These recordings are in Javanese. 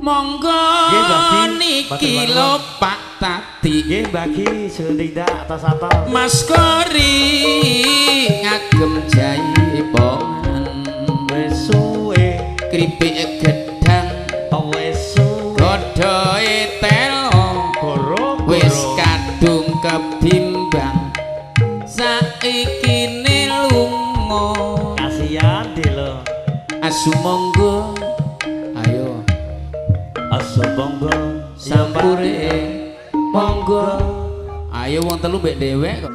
Monggo niki lho Pak Tati. Nggih bagi tindak atas-atas. Mas Kori ngagem jaipongan. Wis suwe kripik gedang wis suwe godhoe telo wis kadung kebimbang saiki ne lunga. Kasihan lho. Asu monggo ayo. Asu monggo sampure monggo. Ayo wong telu mbek dhewek kok.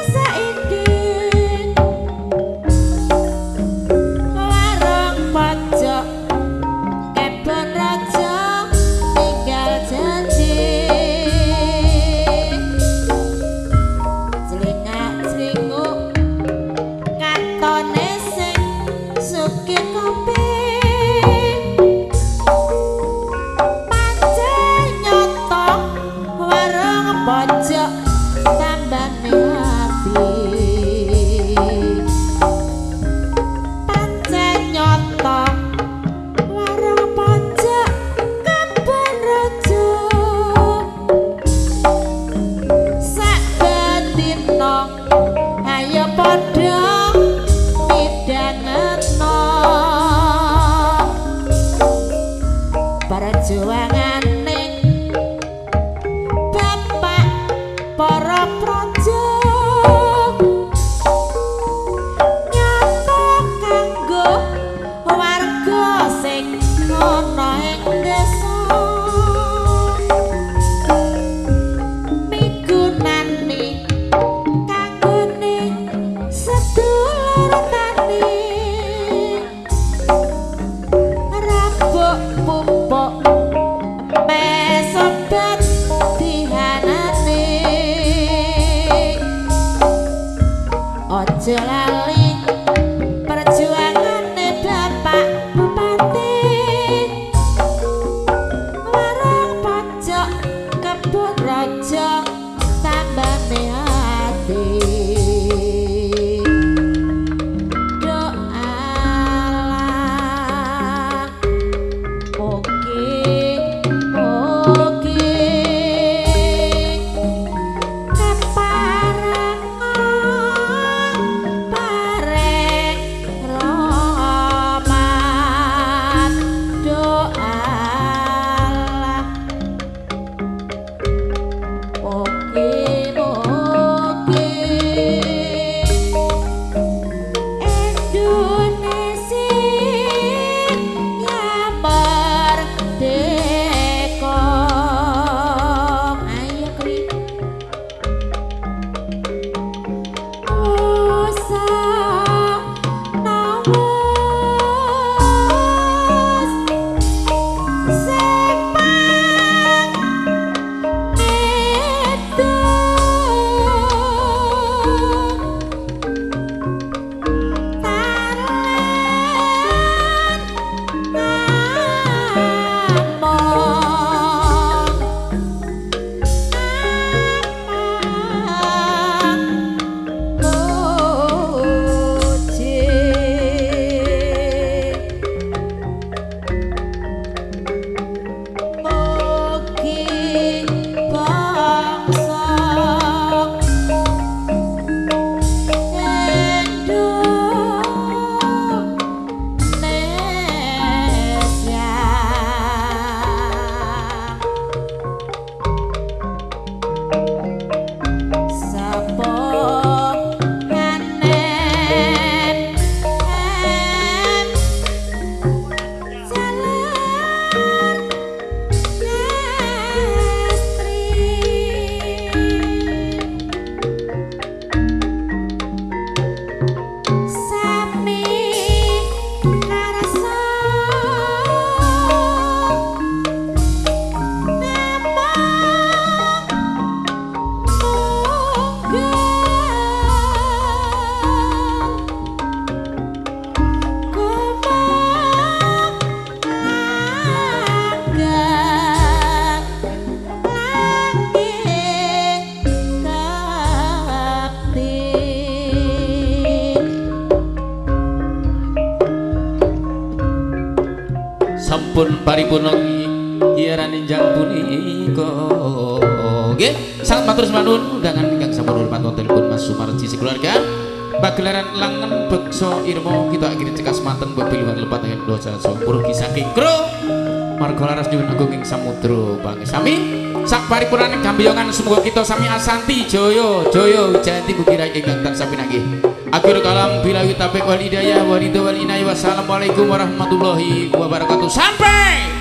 Saiki. Ojo lali perjuangane Bapak Bupati, warung pojok kebun raja tambane ati. Doa mugi mugi kepareng pareng rahmat. Doa mugi mugi Indonesia merdeka. Ayo kri usah nawus sing pang itu tarlen among amang muji. Mugi bangsa Indonesia sapohanen jaler lestri. Sami karsa namung tunggal kumang langgeng langit kapti. Sampun paripurna giaran injang punika. Nggih, sangat matur nuwun undangan ingkang sampun hormat wontenipun Mas Sumarji sekeluarga. Pagelaran Langen Beksa Irma kita akhiri cekas manten bebiliwan lepat dengan dosa sampurgi saking kro marga laras nyuwun agung ing samudra pangesami. Sak paripurnaning gambiyongan semoga kita sami asanti jaya jaya wijayanti mugi rayi ingkang tansah pinanggih. Akhir kalam billahi taufiq wal hidayah wa ridho wal inayah. Wassalamualaikum warahmatullahi wabarakatuh. Sampai